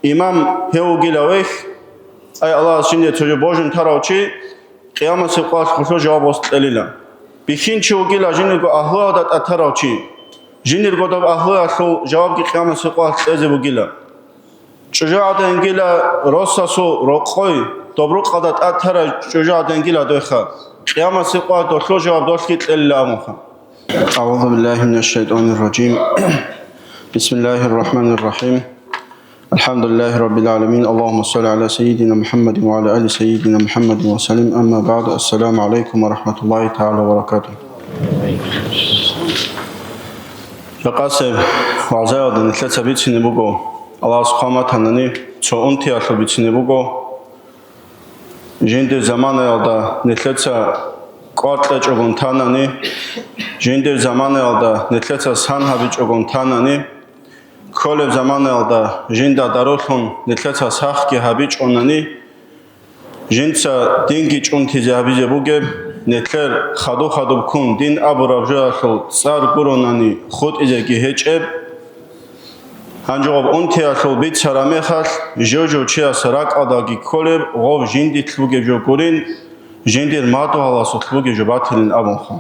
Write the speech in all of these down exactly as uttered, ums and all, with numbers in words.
Имам гьев вугила вехь, ай Аллагьас жинде цо жо божун тарав чи, къиямасеб къоялъ гъолъул жаваб гъос кьелила. Бихьинчи вугила жиндирго агьлуялда тӀад тарав чи, жиндирго доб агьлуялъул жавабги къиямасеб къоялъ кьезе бугила. ЧӀужугӀадан йила росасул рокъой, доб рукъалда тӀад тарай чӀужугӀадан йила дойха, къиямасеб къоялъ долъул жаваб долъги кьелила абунха. أعوذ بالله من الشيطان الرجيم. بسم الله الرحمن الرحيم. الحمد لله رب العالمين. اللهم صل على سيدنا محمد وعلى آل سيدنا محمد وسلم. أما بعد. السلام عليكم ورحمة الله تعالى وبركاته. Жакъасеб вагӀзаялда нилъеца бицине буго, Аллагьас хъван батанани, цо унтиялъул бицине буго. Жиндир заманаялда нилъеца кӀвар кьечӀогун танани, жиндир заманаялда нилъеца сан гьабичӀогун танани, кколеб заманаялда жинда дарулъун нилъеца сахги гьабичӀонани, жинца динги чӀунтизе гьабизе бугеб, нилъер хадуб-хадубккун дин абураб жоялъул цӀар гуронани хутӀизеги гьечӀеб. Гьанже гъоб унтиялъул бицараб мехалъ, жо-жо чияс ракӀалдаги кколеб гъоб жиндилъ бугеб жо гурин, жиндир мадугьаласулъ бугеб жо батилин абунха.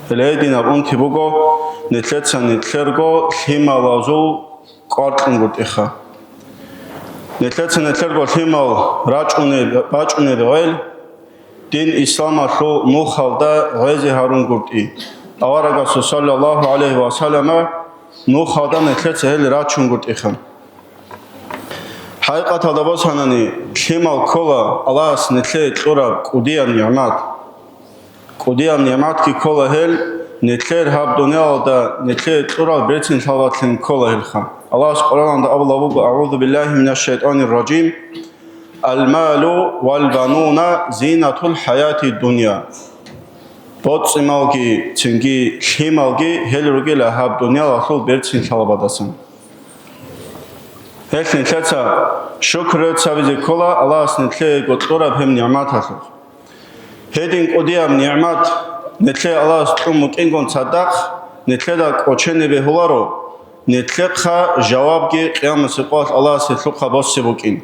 Гьеле гьединаб унти буго, нилъеца нилъерго лъималазул кӀвар кьунгутӀиха. Нилъеца нилъерго лъимал рачӀунеб, бачӀунеб гӀел, дин исламалъул нухалда гӀезе гьарунгутӀи. Аварагасул саллаллагьу гӀалайгьи ва саллама нухалда нилъеца гьел рачунгутӀиха. ХӀакъикъаталда босанани, лъимал ккола Аллагьас нилъее кьураб кӀудияб нигӀмат. КӀудияб нигӀматги ккола гьел, нилъер гьаб дуниялалда нилъее кьурал берцин лъалбатлъин ккола гьелха. Аллагьас Къуръаналда абулаб буго: أعوذ بالله من الشيطان الرجيم. المال والبنون زينة الحياة الدنيا. БоцӀи-малги, цинги лъималги гьел ругила гьаб дуниялалъул берцин лъалбадасан. Гьелъ нилъеца шукру реццабизе ккола Аллагьас нилъеего кьураб гьеб нигӀматалъухъ. Гьедин кӀудияб нигӀмат нилъее Аллагьас кьун букӀингун цадахъ, нилъеда кӀочене бегьуларо, нилъехъа жавабги къиямасеб къоялъ Аллагьас гьелъухъа босе букӀин.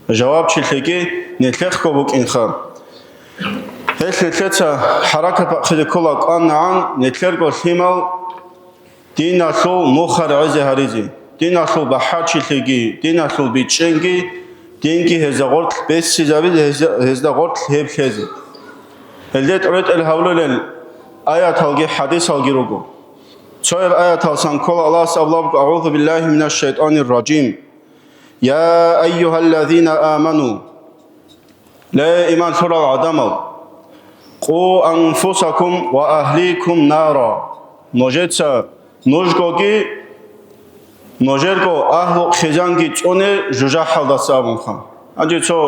Жавабчилъиги нилъехъго букӀинха. Гьелъ нилъеца хӀаракат бахъизе ккола кӀванагӀан нилъерго лъимал диналъул нухал гӀезе гьаризе, диналъул бахӀарчилъиги, диналъул бичӀчӀинги, динги гьезда гъорлъ бессизабизе, гьезда, гьезда гъорлъ гьеб лъезе. Гьелде тӀоретӀел гьавлулел аяталги хӀадисалги руго. Цояб аяталсан ккола Аллагьас абулабго: أعوذ بالله من الشيطان الرجيم. يا أيها الذين آمنوا. Ле, иман лъурал гӀадамал! قوا أنفسكم وأهليكم نارا. Нужеца нужгоги, нужерго агьлу-хъизанги цӀуне жужахӀалдаса абунха. Гьанже цо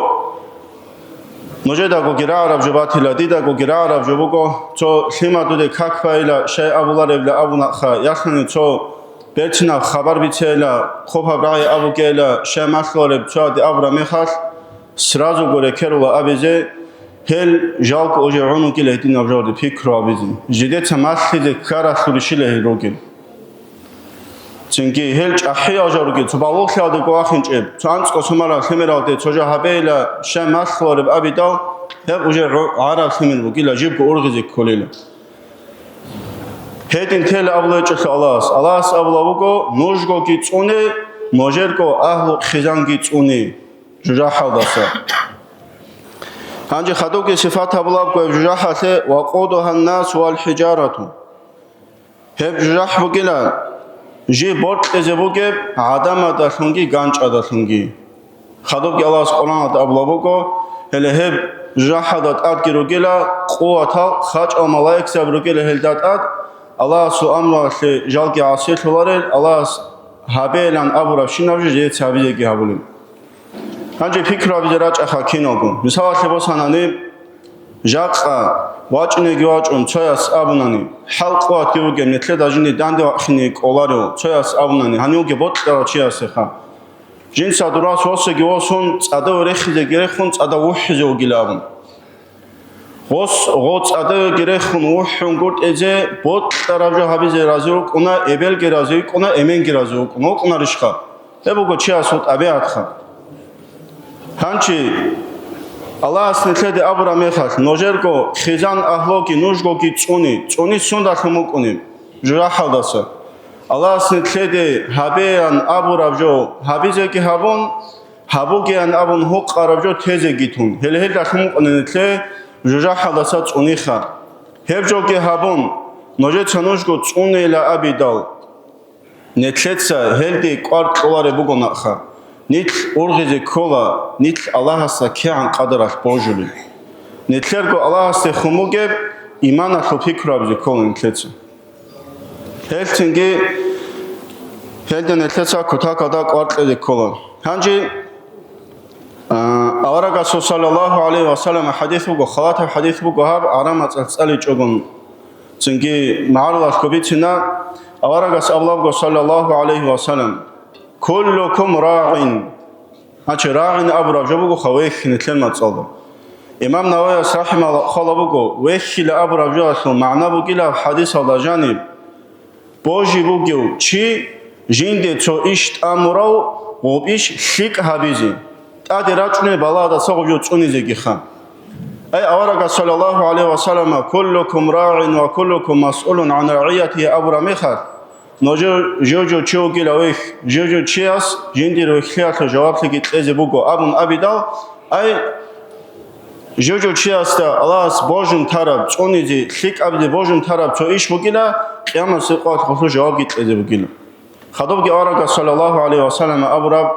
нужедагоги рагӀараб жо батила, дидагоги рагӀараб жо буго, цо лъимадуде как байила, щай абуларебла абунаха, ялъуни цо берцинаб хабар бицейила, хъубаб рагӀи абугейила, щай малъулареб цояде абураб мехалъ, сразуго рекерула абизе, гьел жалго уже гӀунугила гьединаб жоялде пикру гьабизе, жидеца малъизе ккаралъурищила гьел ругел. Цинги гьел чӀахӀиял жо ругел, цо балугълъиялдего вахинчӀеб, цо анцӀго сумарал лъимералде цо жо гьабейила, щай малъулареб абидал, гьеб уже гӀу-, гӀараб лъимер бугила, жибго ургъизе кколила. Гьедин тела абулеб гьечӀолъи Аллагьас. Аллагьас абулаб буго: нужгоги цӀуне, нужерго агьлу-хъизанги цӀуне жужахӀалдаса. Гьанже хадубги сифат гьабулабго гьеб жужахӀалъе: وقودها الناس والحجارة. Гьеб жужахӀ бугила, жиб боркьизе бугеб гӀадамадалъунги ганчӀадалъунги. Хадубги Аллагьас Къуръаналда абулаб буго, гьеле гьеб жужахӀалда тӀадги ругила къуватал, хачӀал малаикзаби ругила гьелда тӀад, Аллагьасул амруялъе жалги гӀасилъуларел, Аллагьас гьабейилан абурабщинаб жо жеца гьабизеги гьабулеб. Гьанже пикру гьабизе рачӀаха киналго. Мисалалъе босанани, жакъа вачӀунеги вачӀун цояс абунани, хӀал-къуватги бугеб, нилъеда жинде данде вахъине кӀоларев цояс абунани, гьанивги бокьарав чиясеха. Жинца дурас восеги восун, цӀадав рехизеги рехун, цӀадав вухӀизе вугила абун. Гъос гъо цӀадавеги рехун вухӀунгутӀизе, бокьараб жо гьабизе рази вукӀуна, эбелги рази вукӀуна, эменги рази вукӀуна. ВукӀунарищха? Гьеб буго чиясул тӀабигӀатха. Гьанчи Аллагьас нилъеде абураб мехалъ, нужерго хизан агьлуги нужгоги цӀуни, цӀуни сундалъун букӀунеб? ЖужахӀалдаса. Аллагьас нилъеде гьабеян абураб жо гьабизеги гьабун, гьабугеян абун гьукъараб жо тезеги тун, гьеле гьелдалъун букӀунеб нилъее жужахӀалдаса цӀуниха. Гьеб жоги гьабун, нужеца нужго цӀунейила абидал, нилъеца гьелде кӀвар кьолареб буго наха. Нилъ ургъизе ккола, нилъ Аллагьасда кигӀан къадаралъ божулел. Нилъерго Аллагьасдехун бугеб иманалъул пикру гьабизе ккола нилъеца. Гьелцинги гьелде нилъеца кутакалда кӀвар кьезе ккола. Гьанже, а, аварагасул саллаллагьу гӀалайгьи ва саллам хӀадис буго, халатаб хӀадис буго гьаб, гӀараб мацӀалъ цӀаличӀогон. Цинги магӀарулалъго бицина, аварагас абулабго, саллаллагьу гӀалайгьи ва саллам: «Куллукум рагӀин». Гьачи, рагӀин абураб жо бугоха вехь нилъер мацӀалда. Имам Нававияс рахӀимагьуллагь хъвала буго, вехьила абураб жоялъул магӀна бугила хӀадисалда жаниб: божи бугев чи жинде цо иш тӀамурав гъуб иш лъикӀ гьабизе, тӀаде рачӀунел балагьадаса гъуб жо цӀунизегиха. Ай аварагас, саллаллагьу гӀалайгьи ва саллама: «Куллукум рагӀин ва куллукум масъулун гӀан рагӀиятигьи», абураб мехалъ, нужер жо-жо чи вугила вехь, жо-жо чияс жиндир вехьлъиялъул жаваблъиги кьезе буго абун абидал, ай, жо-жо чиясда Аллагьас божун тараб, цӀунизе, лъикӀабизе божун тараб цо иш бугила, къиямасеб къоялъ гъолъул жавабги кьезе бугила. Хадубги аварагас, саллаллагьу гӀалайгьи ва саллама, абураб: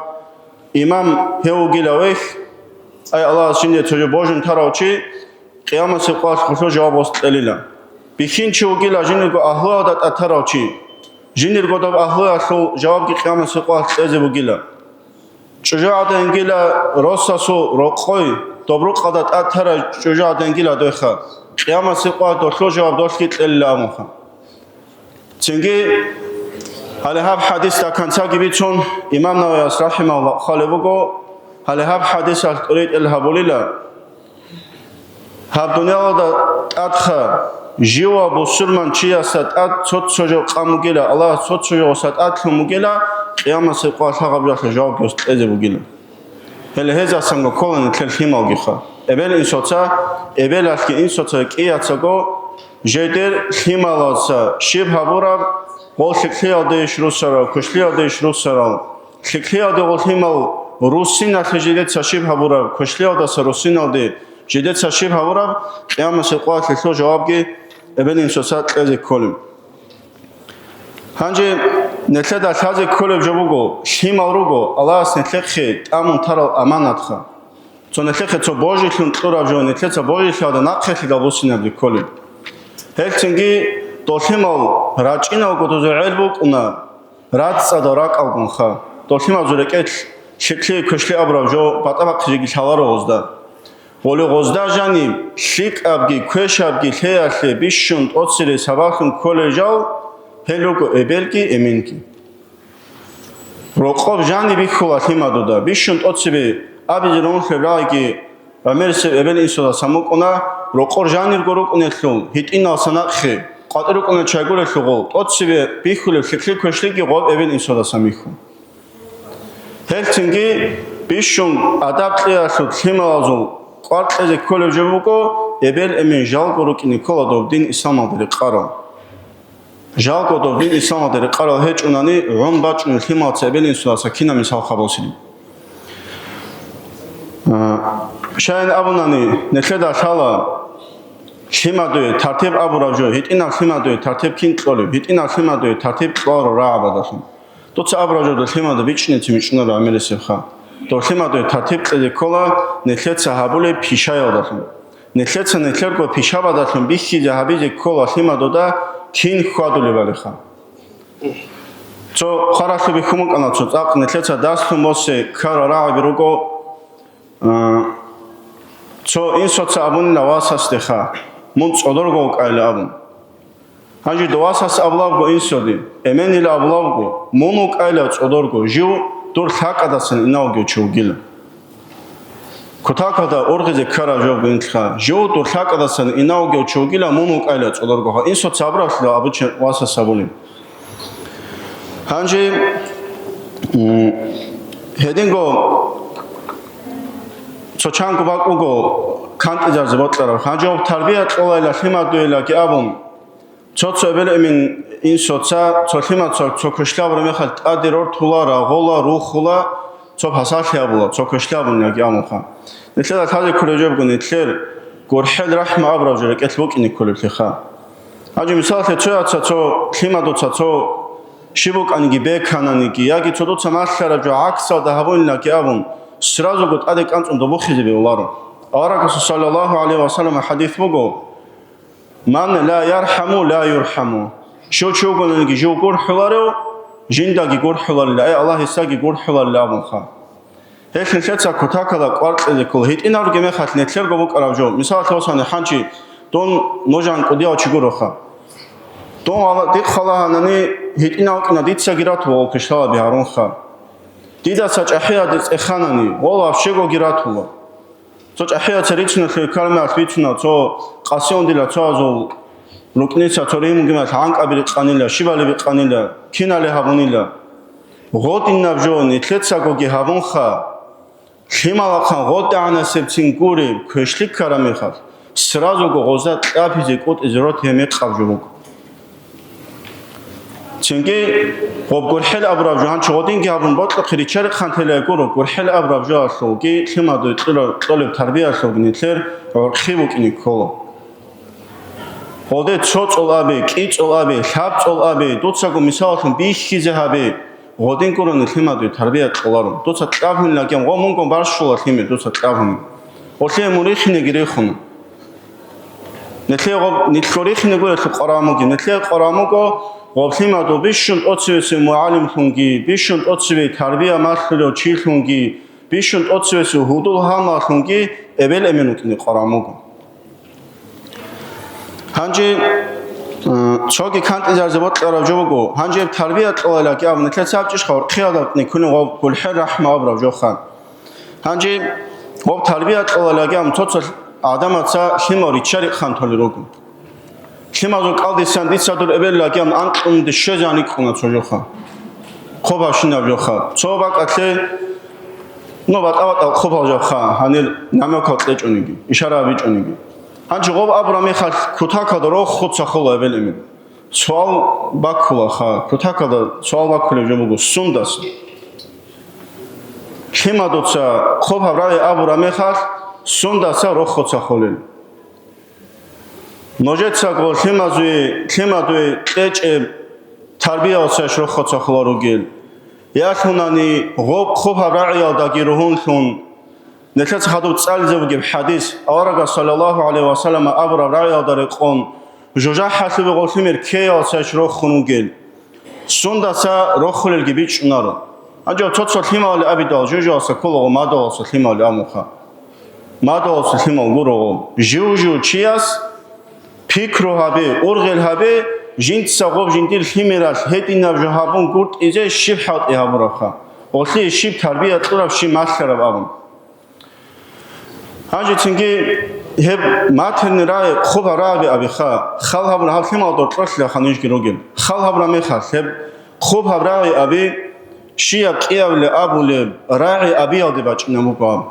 «Имам гьев вугила вехь, ай, Аллагьас жинде цо жо божун тарав чи, къиямасеб къоялъ гъолъул жаваб гъос кьелила. Бихьинчи вугила жинирго агьлуялда тӀад тарав чи, жинирго доб агьлуялъул жавабги къиямасеб къоялъ кьезе бугила. ЧӀужугӀадангила росасул рокъой, доб рукъалда тӀад тарай чӀужугӀадангила дойха, къиямасеб къоялъ долъул жаваб долъги кьелила», абунха. Цинги гьале гьаб хӀадисда канцаги бицун, имам Нававияс рахӀимагьуллагь хъвалеб буго, гьале гьаб хӀадисалъ тӀуритӀел гьабулила: гьаб дуниялалда тӀадха жив ва бусурман чиясда тӀад цо-цо жо къан бугила, Аллагьас цо-цо жо гъоса тӀад лъун бугила, къиямасеб къоялъ гьагъаб жоялъул жавабги гъос кьезе бугила. Гьеле гьезасанго ккола нилъер лъималгиха. Эбел-инсуца, эбелалъги инсуца кӀияцаго, жидер лъималаца щиб гьабураб, гъол лъикӀлъиялдейищ руссарал, квешлъиялдейищ руссарал, лъикӀлъиялде гъол лъимал руссиналъе жидеца щиб гьабураб, квешлъиялдаса руссиналде жидеца щиб гьабураб, къиямасеб къоялъ гьелъул жавабги эбел-инсуца кьезе кколеб. Гьанже нилъеда лъазе кколеб жо буго, лъимал руго Аллагьас нилъехъе тӀамун тарал аманатха. Цо нилъехъе цо божилъун кьураб жо, нилъеца божилъиялда нахъелъидал буссинаб рикколеб. Гьелцинги дол лъимал рачӀиналго дозул гӀел букӀуна, рацӀцӀадал ракӀалгунха. Дол лъималазул рекӀелъ лъикӀлъи квешлъи абураб жо батӀа бахъизеги лъаларо гъозда. Гъоле гъозда жаниб лъикӀабги квешабги лъеялъе бищун тӀоцебе сабаблъун кколел жал, гьел руго эбелги эменги. Рокъоб жаниб бихьула лъимадуда, бищун тӀоцебе абизе рогьлеб рагӀиги гӀемерисеб эбел-инсудасан букӀуна, рокъор жанирго рукӀунелъул гьитӀиналса нахъе, къватӀи рукӀунел чайгурелъул гъол, тӀоцебе бихьулеб лъикӀлъи квешлъиги гъоб эбел-инсудасан бихьун. Гьелцинги бищун адаб кьеялъул лъималазул кӀвар кьезе кколеб жо буго, эбел-эмен жалго рукӀине ккола доб дин исламалде рекъарал. Жалго доб дин исламалде рекъарал гьечӀунани, гӀун бачӀунел лъималаца эбел-инсудаса кинаб мисал хабалсилин. А, щайин абунани, нилъеда лъала лъимадуе тартиб абураб жо, гьитӀинаб лъимадуе тартиб кин кьолеб, гьитӀинаб лъимадуе тартиб кьоларо рагӀабадалъун. Дуца абураб жо долъимада бичӀчӀинецин мичӀчӀунар гӀемерисебха. Долъимадуе тартиб кьезе ккола нилъеца гьабулеб пишаялдалъун. Нилъеца нилъерго пишабадалъун бихьизе гьабизе ккола лъимадуда кин хьвадулебалиха. Цо хъваралъуб бихьун букӀана цо цӀакъ, нилъеца дарслъун босе ккарал рагӀаби руго, а, цо инсуца абунила васасдеха, мун цӀодорго вукӀайилан абун. Гьанже дов васас абулабго инсуде, эменила абулабго, мун вукӀайилав цӀодорго, жив дур лъакӀадасан инав вугев чи вугила. Кутакалда ургъизе ккараб жо бугин лъа, жив дур лъакӀадасан инав вугев чи вугила, мун вукӀайилав цӀодорго. Гьа, инсуца абураб лъила абу чи васас абулеб. Гьанже М, гьединго цо чанго бакӀ буго кантӀизарзе бокьараб. Гьанже гьаб тарбия кьолайила, лъимадуйилаги абун, цо-цо эбел-эмен инсоца, цо лъимаца, цо квешлъабураб мехалъ тӀаде рортула, рагъула, рухула, цо пасалъи гьабула, цо квешлъабунилаги абунха. Нилъеда лъазе кколеб жо буго, нилъер гурхӀел рахӀму абураб жо рекӀелъ букӀине кколеблъиха. Гьанже мисалалъе, цояца цо лъимадуца цо щиб букӀаниги бекананиги, яги цо дуца малъараб жо гӀаксалда гьабунилаги абун, сразуго тӀаде кӀанцӀун добухизе бегьуларо. Аварагасул саллаллагьу гӀалайгьи ва саллам хӀадис буго: «Ман ла ярхӀаму, ла юрхӀаму». Щив чи вугониги жив гурхӀуларев, жиндаги гурхӀуларила, ай Аллагь, гьесдаги гурхӀуларила абунха. Гьелъ нилъеца кутакалда кӀвар кьезе ккола. ГьитӀинал ругеб мехалъ нилъерго букӀараб жо. Мисалалъе, осани, хӀанчи дун нужан кӀудияв чи гуроха. Дун гьала-, дихъ хала гьанани, гьитӀинав вукӀина, дицаги ратула гъол квешлъалаби гьарунха. Дидаса чӀахӀияде цӀеханани, гъол вообще-гоги ратула. Цо чӀахӀияца рицуналъе калмаялъ бицуна, цо къасиундила цоазул рукӀница цо ригьин бугеб мехалъ гӀанкӀаби рикъанила, щибали бикъанила, кинали гьабунила. Гъодинаб жо нилъецагоги гьабунха. Лъималахъан гъодагӀанасебцин гуреб квешлъи ккараб мехалъ, сразуго гъозда кьабизе-кӀутӀизе рот гьеб мекъаб жо буго. Цинги гъоб гурхӀел абураб жо, гьанчи гъодинги гьабун бокьухъе риччари хъантелай гуро, гурхӀел абураб жоалъулги лъимадуй кьола-, кьолеб тарбиялъулги нилъер гӀорхъи букӀине ккола. Гъолде цо цӀол абе, кӀи цӀол абе, лъаб цӀол абе, дуцаго мисалалъун бихьизе гьабе, гъодин гурони лъимадуй тарбия кьоларо. Дуца кьабгьунилан гьев, гъо мунго барщула лъимер, дуца кьабгьуни. Гъолъие мун рихинеги рихуна. Нилъее гъоб-, нилъго рихинего гьелъул къварагӀун бугеб. Нилъее къварагӀун буго гъоб лъимадул бищун тӀоцевесев мугӀалимлъунги, бищун тӀоцеве тарбия малъулев чилъунги, бищун тӀоцевесев гьудул-гьалмагълъунги эбел-эмен вукӀине къварагӀун буго. Гьанже, э, цоги кантӀизарзе бокьараб жо буго. Гьанже тарбия кьолалаги абун, нилъеца абчӀищха гьоркьиялда вукӀине кколин гъоб гурхӀел рахӀму абураб жоха. Гьанже гъоб тарбия кьолалаги абун, цо-цо гӀадамаца лъимал риччари хъантулел руго. Лъимазул кӀалдисан дица дур эбеллаги абун анкьнуде щвезе гьаникьуна цо жоха. Хъубабщинаб жоха. Цо бакӀалъе, ну, батӀа-батӀал хъубал жоха, гьанир намекал кьечӀониги, ишара гьабичӀониги. Гьанже гъоб абураб мехалъ кутакалда рохуца хола эбел-эмен. Суал баккулаха, кутакалда суал баккулеб жо буго, сундаса? Лъимадуца хъубаб рагӀи абураб мехалъ, сундаса рохуца холел? Нужецаго лъимазуе, лъимадуе кьечӀеб тарбиялъайищ рохуца холел ругел? Ялъунани гъоб хъубаб рагӀиялдаги ругьунлъун, нилъеца хадуб цӀализе бугеб хӀадис, аварагас саллаллагьу гӀалайгьи ва саллама абураб рагӀиялда рекъон, жужахӀалъубе гъоб лъимер ккеялъайищ рохун вугел? Сундаса рохулелги бичӀчӀунаро. Гьанже цо-цо лъималали абидал, жужуялъа кколаго мадугьалъа лъималали абунха. Мадугьалъа лъимал гуро гъо. Жив-жив чияс пикру гьабе, ургъел гьабе, жинца гъоб жиндир лъимералъ гьединаб жо гьабун гуртӀизе щиб хӀалтӀи гьабурабха, гъолъие щиб тарбия кьураб, щиб малъараб абун. Гьанже цинги гьеб матерный рагӀи хъубаб рагӀи абиха, хал гьабуна гьаб лъимал доркьолъиха нужги ругел. Хал гьабураб мехалъ гьеб хъубаб рагӀи аби, щияб кӀиявли абулеб рагӀи абиялде бачӀина буго гьаб.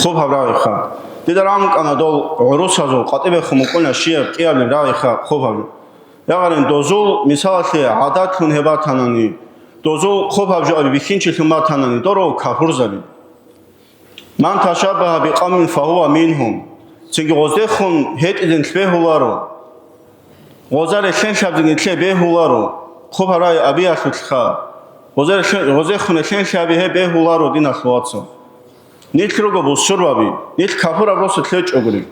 Хъубаб рагӀиха. Дида рагӀун кӀана дол гӀурусазул къватӀибехун букӀуна щияб кӀиявли рагӀиха хъубаб. Ягъарин дозул, мисалалъе, гӀадатлъун гьеб батанани, дозул хъубаб жо аби бихьинчилъун батанани, доров кафурзаби. «Ман ташаббагьа бикъавмин фагьува мингьум». Цинги гъоздехун гьетӀизенлъ бегьуларо. Гъоза релълъенлъабзеги нилъее бегьуларо, хъубаб рагӀи абиялъулъха. Гъоза релълъен-, гъозехун релълъенлъаби гьеб бегьуларо, диналъул вацал. Нилъ руго бусурбаби, нилъ кафураб росулъ гьечӀогури.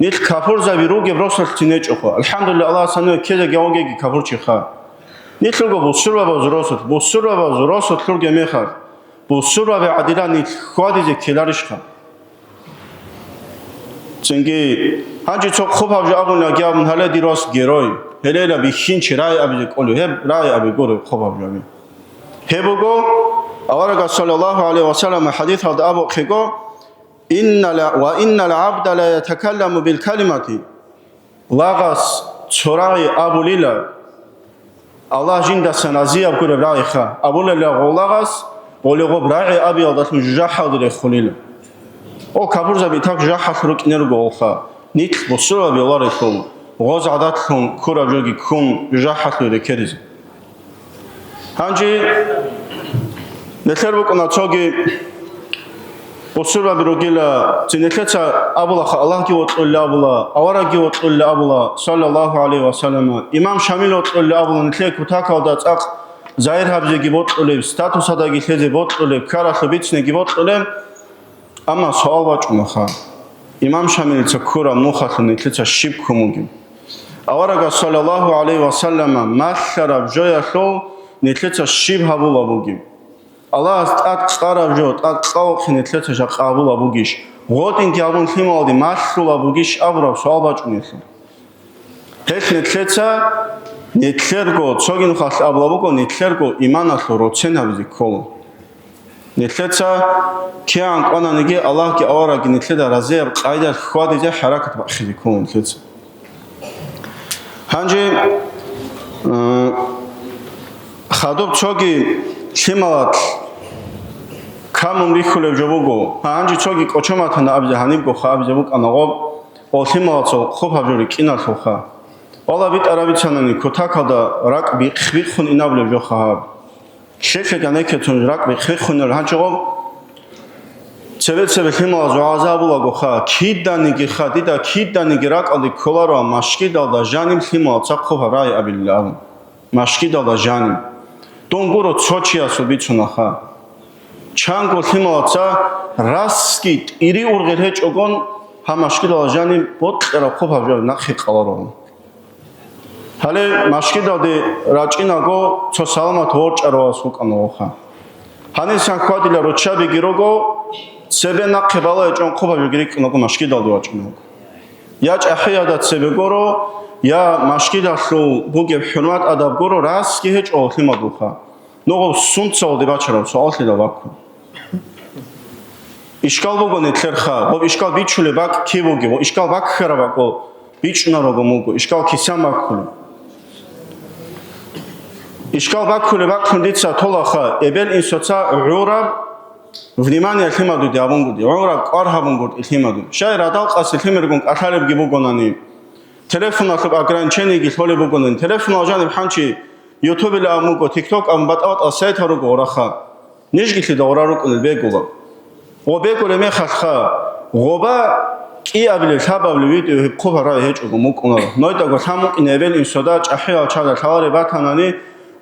Нилъ кафурзаби ругеб росулъцин гьечӀохъо. АлхӀамдулиллагь, Аллагьас гьаниве ккезеги гьавгеги кафурчиха. Нилъ руго бусурбабаз росулъ, бусурбабаз росулъ ругеб мехалъ, бусурбаби гӀадилан нилъ хьвадизе ккеларищха? Цинги, гьанже цо хъубаб жо абуна, гьабун гьале дир вас герой, гьелейла бихьинчи рагӀи абизе кӀолев, гьеб рагӀи аби гуро хъубаб жо аби. Гьеб буго, аварагас саллаллагьу гӀалайгьи ва саллам хӀадисалда абухъего: «Иннала, ва иннал гӀабда ла ятакалламу бил калимати». Лагъас цо рагӀи абулила, Аллагь жиндасан разияб гуреб рагӀиха, абулела гъолагъас, гъоле гъоб рагӀи абиялдалъун жужахӀалде рехулила. О, капурзаби так жужахӀалъ рукӀине руго гъолха, нилъ бусурбаби варелъул, гъоз гӀадатлъун ккураб жоги ккун жужахӀалъуй рекеризе. Гьанже нилъер букӀуна цоги бусурбаби ругила, цин нилъеца абулаха, Аллагьги вокьулли абула, аварагги вокьулли абула, саллаллагьу гӀалайгьи ва саллама, имам Шамил вокьулли абула, нилъее кутакалда цӀакъ загьир гьабизеги бокьулеб, статусадаги лъезе бокьулеб, ккаралъуб бицинеги бокьулеб. Амма суал бачӀунаха, имам Шамилица ккураб нухалъун нилъеца щиб ккун бугеб? Аварагас, саллаллагьу гӀалайгьи ва саллама, малъараб жоялъул нилъеца щиб гьабула бугеб? Аллагьас тӀад къараб жо, тӀад къавухъе нилъеца жакъа гьабула бугищ? ГъотӀинги гьабун лъималалде малъула бугищ абураб суал бачӀунелъул. Гьелъ нилъеца, нилъерго, цоги нухалъ абула буго, нилъерго иманалъул роцен гьабизе ккола. Нилъеца кигӀан кӀвананиги, Аллагьги аварагги нилъеда разияб къайдалъ хьвадизе хӀаракат бахъизе ккола нилъеца. Гьанже, э, хадуб цоги лъималалъ камун рихьулеб жо буго. Гьанже цоги кӀочон батана абизе, гьанибго ха абизе букӀана гъоб, о, лъималаца хъуб гьаб жо рикӀкӀиналъулха. Вала битӀараб бицанани, кутакалда ракӀ бихъ-бихъун инабулеб жо ха гьаб. Лъелъе гӀенекке цун ракӀ бихъ-бихъунел гьанчӀого цебе-цебе лъималаз вагӀза абулагоха, киданиги ха, дида киданиги ракӀалде кколаро, машгидалда жаниб лъималаца хъуб гьаб рагӀи абилилан абун. Машгидалда жаниб. Дун гуро цо чиясул бицунаха. Чанго лъималаца расги тӀири ургъел гьечӀогон, гьаб машгидалда жаниб бокьараб хъуб гьаб жо нахъе къаларо. Гьале машгидалде рачӀинаго цо саламат ворчӀарав вас вукӀана ваха. Гьанисан хьвадила руччабиги руго, цебе нахъе балагьичӀон хъубабиги рикӀкӀунаго машгидалде вачӀунаго. Я чӀахӀияда цебе гуро, я машгидалъул бугеб хӀурмат-адаб гуро, расги гьечӀо лъимадулха. Ногъов сунцалде бачараб суаллъидал ваккун. Ишкал буго нилъерха, гъоб ишкал бичулеб бакӀ киб бугеб, ва ишкал баккараб бакӀ бичӀунарого муго, ишкал кисан баккулеб. Ишкал баккулеб баккун дица толаха, эбел-инсуца гӀураб внимание лъимадуде абунгуди, гӀураб кӀвар гьабунгурт лъимаду. Щай радал къаси лъимергун кӀалъалебги бугонани, телефоналъуб ограничениеги лъолеб бугонани, телефонал жаниб хӀанчи ютубил абун буго, тикток абун батӀа-батӀа сайтал руго гъораха. Нижгилъида гъора рукӀунел бегула. Гъо бегулеб мехалъха, гъоба кӀиабилеб лъабабилеб видео гьеб хъубарай гьечӀого мукӀунаро. Нойдаго лъан мукӀине эбел-инсуда чӀахӀиял чагӀа лъаларе батанани,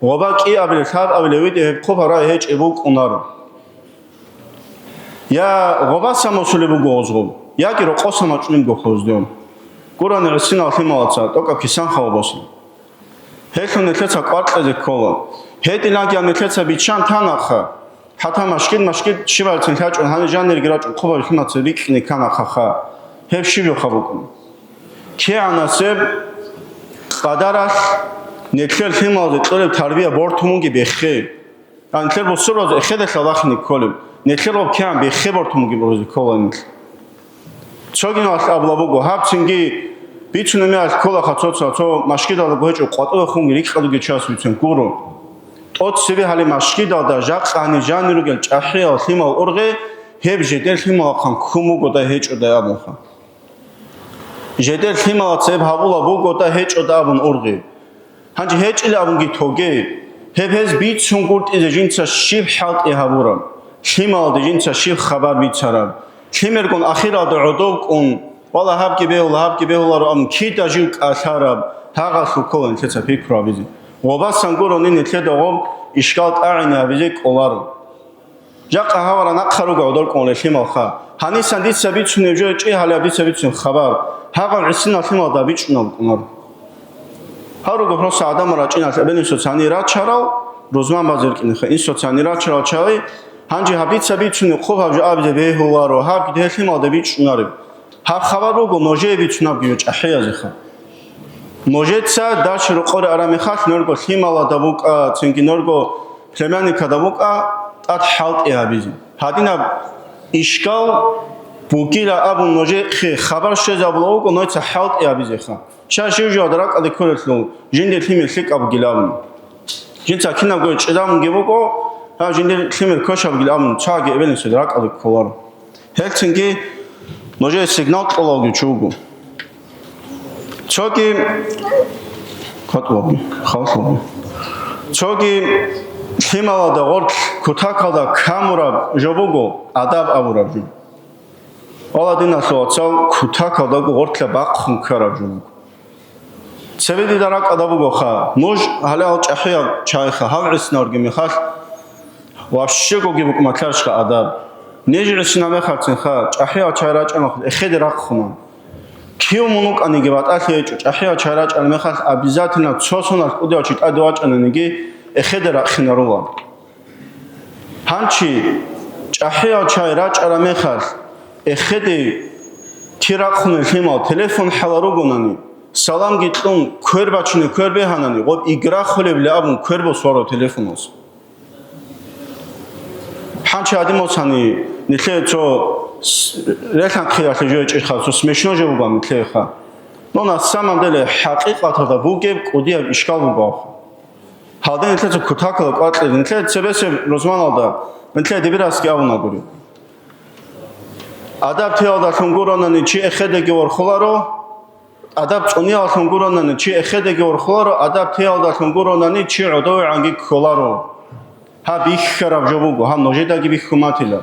гъоба кӀиабилеб лъабабилеб видео гьеб хъубарай гьечӀеб букӀунаро. Я гъобаса мусулеб буго гъозгъуб, яги рокъоса мачӀунеб гохъоздев. Гурани гӀисинал лъималаца тӀокӀаб кисан хавабосун. Гьелъун нилъеца кӀвар кьезе ккола. Гьединлъидал нилъеца биччан танахъа. ХӀатта машгид-машгид щибалцин лъачӀун, гьаниб жанирги рачӀун хъубаб лъимаца рикӀкӀине кканахъаха. Гьеб щиб жо хабукӀун? КигӀанасеб къадаралъ нилъер лъималазе кьолеб тарбия бортун бугеб бехе. Нилъер бусурбабаз эхеде лъалахине кколеб, нилъер гъоб кигӀан бехе бортун бугеб гъурузе ккола нилъ. Цогиналъ абула буго, гьаб цинги бицунеб мехалъ кколаха цоца, цо машгидалда гьечӀо къватӀиве хунги рикӀкӀад ругел чияс бицун гуро. ТӀоцебе гьале машгидалда жакъа гьаниб жанир ругел чӀахӀиял лъимал ургъе, гьеб жидер лъималахъан ккун бугодай гьечӀодай абунха. Жидер лъималаца гьеб гьабула бугодай гьечӀодай абун ургъе. Гьанже гьечӀила абунги тоге, гьеб гьез бицун гуртӀизе жинца щиб хӀалтӀи гьабураб, лъималде жинца щиб хабар бицараб, лъимергун ахиралда гӀодов кӀун, вала гьабги бегьула, гьабги бегьуларо абун кида жив кӀалъараб, гьагъалъув ккола нилъеца пикру гьабизе. Гъобасан гурони нилъеда гъоб ишкал тӀагӀине гьабизе кӀоларо. Жакъа гьавара нахъа руго гӀодор кӀун лъималха. Гьанисан дица бицунеб жо чӀи гьалеб дица бицунеб хабар. Гьагъав гӀисинал лъималда бичӀчӀунаб букӀунар. Гьав руго просто гӀадамал рачӀиналъ эбел-инсуца гьанир рачарал, рузман базе рукӀинеха, инсуца гьанир рачарал чагӀи, гьанже гьаб дица бицунеб хъуб гьаб жо абизе бегьуларо, гьаб гьеб лъималда бичӀчӀунареб. Гьаб хабар буго нужее бицунабги гьечӀахӀиязеха. Нужеца дача-рукъоре араб мехалъ нурго лъималада букӀа, цинги нурго племянникада букӀа тӀад хӀалтӀи гьабизе. Гьадинаб ишкал бугила абун нужехъе хабар щвезабула вуго нойца хӀалтӀи гьабизеха. Щай жив-живалда ракӀалде кколелъул жинде лъимер лъикӀаб бугилан абун. Жинца кинабго чӀезабунги буго, гьав жиндир лъимер квешабгил абун, цоги эбел-инсуе ракӀалде кколаро. Гьелцинги нужее сигнал кьолалги чи вуго. Цоги, хатӀулги, халлъулги. Цоги лъималазда гъорлъ кутакалда камураб жо буго, адаб абураб жо. Вала, диналъул вацал, кутакалдаго гъорлъа бахъун ккараб жо буго. Цебе дида ракӀалда бугоха, нуж гьале гьал чӀахӀиял чайха, гьал гӀисинавурги мехалъ, вообще-гоги букӀунатлъарищха адаб? Ниж гӀисинаб мехалцинха, чӀахӀиял чай рачӀанахъ эхеде рахъуна. Кив мун вукӀаниги батӀалъи гьечӀо, чӀахӀиял чай рачӀараб мехалъ обязательно цо соналъ кӀудияв чи тӀаде вачӀананиги эхеде рахъинарула. Гьанчи чӀахӀиял чай рачӀараб мехалъ, эхеде чи рахъунел лъимал телефон хӀалал ругонани, саламги кьун, квер бачине квер бегьанани, гъоб игра холебли абун квер босуаро телефоналъ. Гьанчи гьадин босани, нилъее цо с-, релъанхъиялъе жо гьечӀеха, цо смешно жо буган нилъееха. Но на самом деле хӀакъикъаталда бугеб кӀудияб ишкал буго. Гьалда нилъеца кутакала кӀвар кьезе, нилъеда цебесеб рузманалда нилъеда дибирасги абуна гури. Адаб теялдалъун гуронани чи эхедеги ворхуларо, адаб цӀуниялдалъун гуронани чи эхедеги ворхуларо, адаб теялдалъун гуронани чи гӀодовегӀанги кколаро. Гьаб бихьараб жо буго, гьаб нужедаги бихьун батила.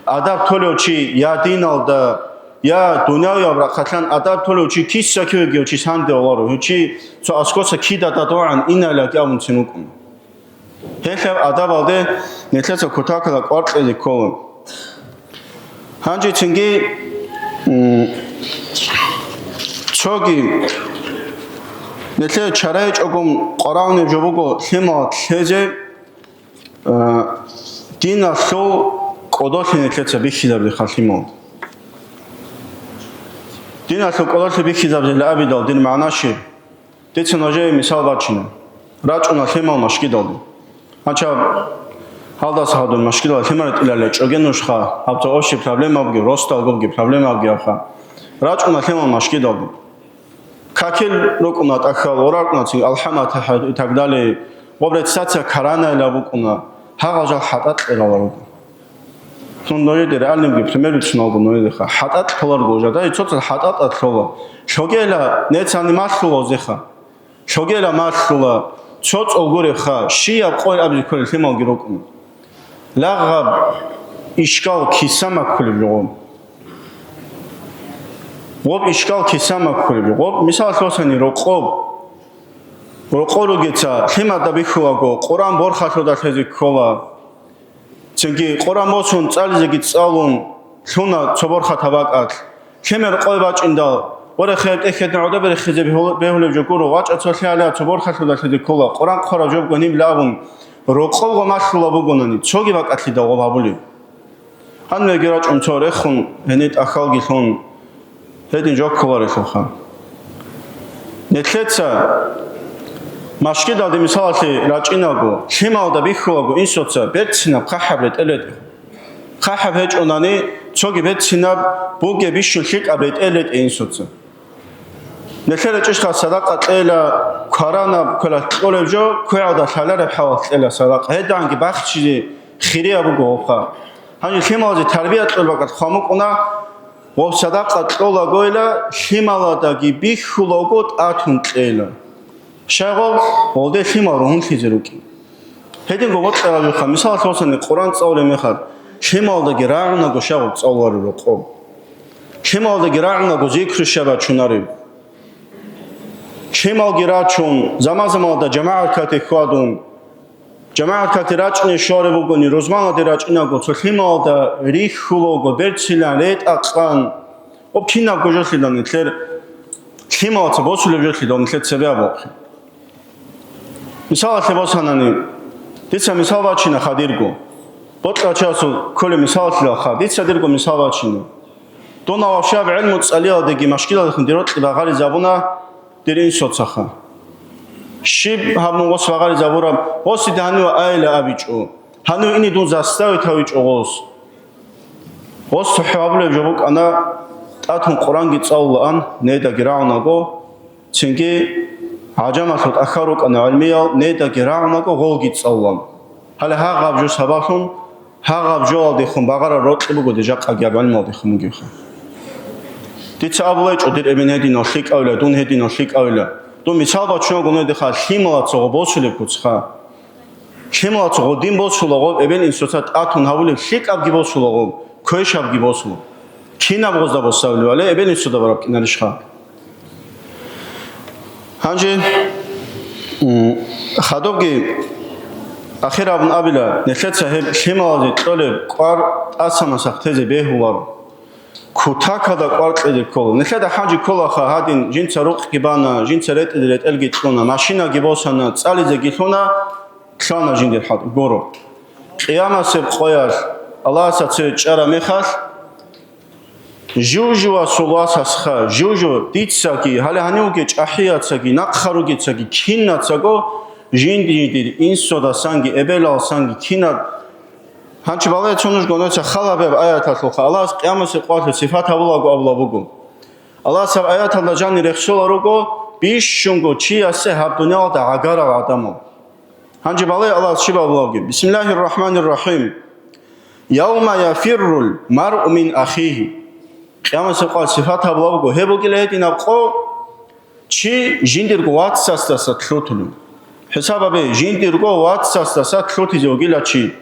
Адаб толев чи я диналда, я дунявияб рахъалъан адаб толев чи киса-кивеги чи санде оларо, гьев чи цо аскоса кида дадугӀан иналаги абунцин вукӀун. Гьелъаб адабалде нилъеца кутакала кӀвар кьезе ккола. Гьанжецинги, м, цоги нилъее чарайчӀогун къварагӀунеб жо буго лъимал лъезе, э, диналъул кӀодолъи нилъеца бихьизабиха лъимал. Диналъул кӀодолъи бихьизабила абидал дир магӀна щиб? Дица нужее мисал бачина. РачӀуна лъимал машгидалде. Гьанчаб гьалдаса гьадун машгидал лъимал ретӀилале чӀоге нужха, гьаб цо общий проблема бугеб, росталгобги проблема бугебха. РачӀуна лъимал машгидалде. Какил рукӀуна тӀахьал, ва ракӀуна цин алхӀамат и так далее, ва рецитация Корана ила букӀуна, гьагъал жал хӀатӀа кьерала руго. Цун нужеде реальныйги пример бицуналго нужедаха. ХӀатӀа кьоларго жо, дай цоцал хӀатӀа кьола. Лъогела, нецани малъула озеха. Лъогела малъула, цо цӀолгуребха, щияб къойил абизе кколел лъималги рукӀуна. Лагъаб ишкал киса маккулеб жо гъоб. Гъоб ишкал киса маккулеб жо гъоб. Мисал лъосани рокъоб. Рокъо ругеца, лъимада бихьулаго, Къуръан борхалъуда лъезе ккола. Цинги Къуръан босун цӀализеги цӀалун, лъуна цо борхатаб бакӀалъ. Лъимер къой бачӀиндал, ва рехияб тӀехьедин гӀодобе рехизе бегьул-, бегьулеб жо гуро, вачӀа цо лъагӀалияб цо борхалъуда лъезе ккола, Къуръан хъвараб жо буго гьаниб лагъун, рокъовго малъула бугонани, цоги бакӀалъидал гъоб гьабулеб. Гьанвеги рачӀун цо рехун, гьениб тӀахьалги лъун, гьедин жо кколарелъулха. Нилъеца машгидалде мисалалъе рачӀинаго, лъималда бихьулаго инсуца берцинаб хъахӀаб ретӀел ретӀе. ХъахӀаб гьечӀонани, цоги берцинаб бугеб бищун лъикӀаб ретӀел ретӀе инсуца. Нилъер речӀищха садакъа кьела, кваранаб квелалъ кьолеб жо, квегӀалда лъалареб хӀалалъ кьела садакъа. Гьеданги бахчизе хирияб буго гьобха. Гьанже лъималазе тарбия кьол бакӀалъ хъван букӀуна, гьоб садакъа кьолагойила, лъималадаги бихьулаго тӀатун кьела. Щайгъал гьолде лъимал ругьунлъизе рукӀин. Гьединго бокьарабиха, мисалалъе босани, Къуръан цӀалулеб мехалъ, лъималдаги рагӀунаго щай гъоб цӀалулареб рокъоб. Лъималдаги рагӀунаго зикру щай бачунареб. Лъималги рачун, заман-заманалда жамагӀат какде хьвадун, жамагӀат какде рачӀине щвараб бугони, рузманалде рачӀинаго, цо лъималда рихьулаго, берцинаб ретӀа-къан, гьоб кинабго жолъидал нилъер лъималаца босулеб жолъидал нилъер цебе абухъе. Мисалалъе босанани, дица мисал бачина хадирго. Бокьарав чиясул кколеб мисалалъилалха, дица дирго мисал бачина. Дун авал щибаб гӀелму цӀалиялдеги машгидалдехун дир рокьи багъаризабуна дир инсуцаха. Щиб гьабун гъос багъаризабураб, гъосида гьанив айила абичӀо, гьанив ине дун заставить гьавичӀо гъос. Гъос цохӀо гьабулеб жо букӀана, тӀатун Къуръанги цӀалулаан, недаги рагӀунаго, цинги ГӀажамалъул тӀахьал рукӀана гӀелмиял, недаги рагӀунаго гъолги цӀалулан. Гьале гьагъаб жо сабаблъун, гьагъаб жоялдехун багъараб рокьи буго дежахъаги гьаб гӀелмалдехун бугебха. Дица абулайчӀо, дир эбен гьединал лъикӀавила, дун гьединал лъикӀавила. Дун мисал бачунаго нужеда лъималаца гъо босулеб куцха. Лъималаца гъодин босулагъоб, эбел-инсуца тӀатун гьавулеб лъикӀабги босулагъоб, квешабги босула. Кинаб гъозда босавли вале, эбел-инсуда бараб кинарищха? Гьанже, м, хадубги ахир абун абила, нилъеца гьеб лъималазе кьолеб кӀвар тӀасамасахъ тезе бегьуларо. Кутакалда кӀвар кьезе ккола. Нилъеда хӀанчи кколаха гьадин, жинца рукъги бана, жинца ретӀизе ретӀелги кьуна, машинаги босана, цӀализеги лъуна, лъана жиндир хӀалтӀи. Гуро. Къиямасеб къоялъ Аллагьасда цеве чӀараб мехалъ, жив-живасул васасха, жив-жив, дицаги, гьале гьанивги чӀахӀияцаги, нахъа ругецаги, кинацаго, жинди-жиндир инсудасанги, эбелалсанги кинад Гьанчи балагье цо нуж гонеца хал гьабияб аяталъулха Аллагьас къиямасеб къоялъул сифат гьабулаго абулаб буго. Аллагьас гьаб аяталда жанир рехсола руго бищунго чиясе гьаб дуниялда гӀагарал гӀадамал. Гьанчи балагье Аллагьас щиб абулабги. Бисмиллагьир рахӀманир рахӀим. Явма яфиррул маръу мин ахихи. Къиямасеб къоялъ сифат гьабулаб буго. Гьеб бугила гьединаб къо, чи жиндирго вацасдаса лъутулев. ХӀисаб гьабе, жиндирго вацасдаса лъутизе вугила чи.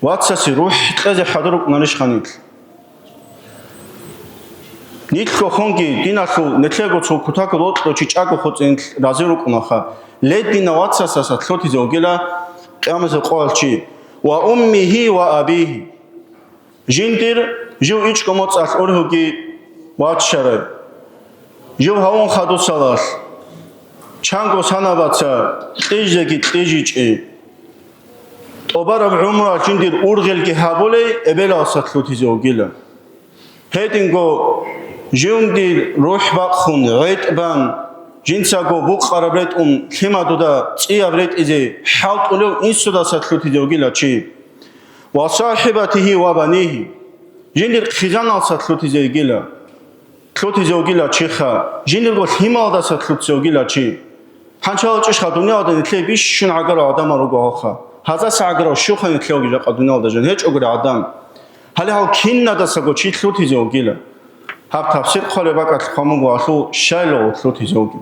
Вацасе рухӀ кьезе хӀадур рукӀунарищха нилъ? Нилъго хунги диналъул нилъего цо кутакалда вокьулев чи чӀаго хоцӀи нилъ рази рукӀунаха. Ледина вацасдаса лъутизе вугила къиямасеб къоялъ чи. Ва уммигьи ва абигьи. Жиндир жив ичӀго моцӀалъ ургьуги ваччарай. Жив гьавун хадусалалъ, чанго санабаца кьижеги кьижичӀей. ТӀубараб гӀумруялъ жиндир ургъелги гьабулей эбелалса лъутизе вугила. Гьединго жиндир рухӀ бахъун, гӀетӀ бан, жинцаго букъараб ретӀун лъимадуда цӀияб ретӀизе хӀалтӀулев инсудаса лъутизе вугила чи. Ва сахибатигьи ва банигьи. Жиндир хъизаналса лъутизе йигила. Лъутизе вугила чиха. Жиндирго лъималдаса лъутизе вугила чи. Гьанчал чӀишха дуниялда нилъее бищун гӀагарал гӀадамал руго гьалха. Гьазаса гӀагарав щуха нилъееги жакъа дуниялда жан гьечӀогури гӀадам. Гьале гьал кинадасаго чи лъутизе вугила. Гьаб тафсир хъвалеб бакӀалъ хъван буго гьалъул щайлаго лъутизе вугев.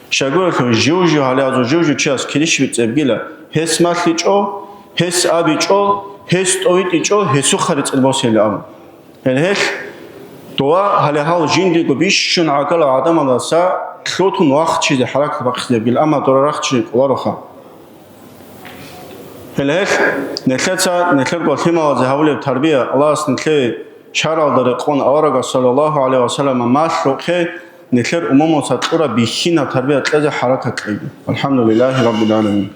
Щайгурелъул жив-жив гьале азул жив-жив чияс килищ бицӀебгила, гьес малъичӀо, гьес абичӀо, гьес тӀовитӀичӀо, гьесухъа рецӀел босейилан абун. Гьел гьелъ дова гьале гьал жиндиего бищун гӀагала гӀадамалдаса лъутун вахчизе хӀаракат бахъизебгила, амма дора рахчине кӀолароха. Гьел гьелъ нилъеца нилъерго лъималазе гьавулеб тарбия, Аллагьас нилъее шаралда рекъон аварагас саллаллагьу гӀалайгьи ва саллама малъухъе, нилъер умумуса кьураб бихьинаб тарбия кьезе хӀаракат кьеги. АлхӀамдулиллагьи раббил гӀаламин.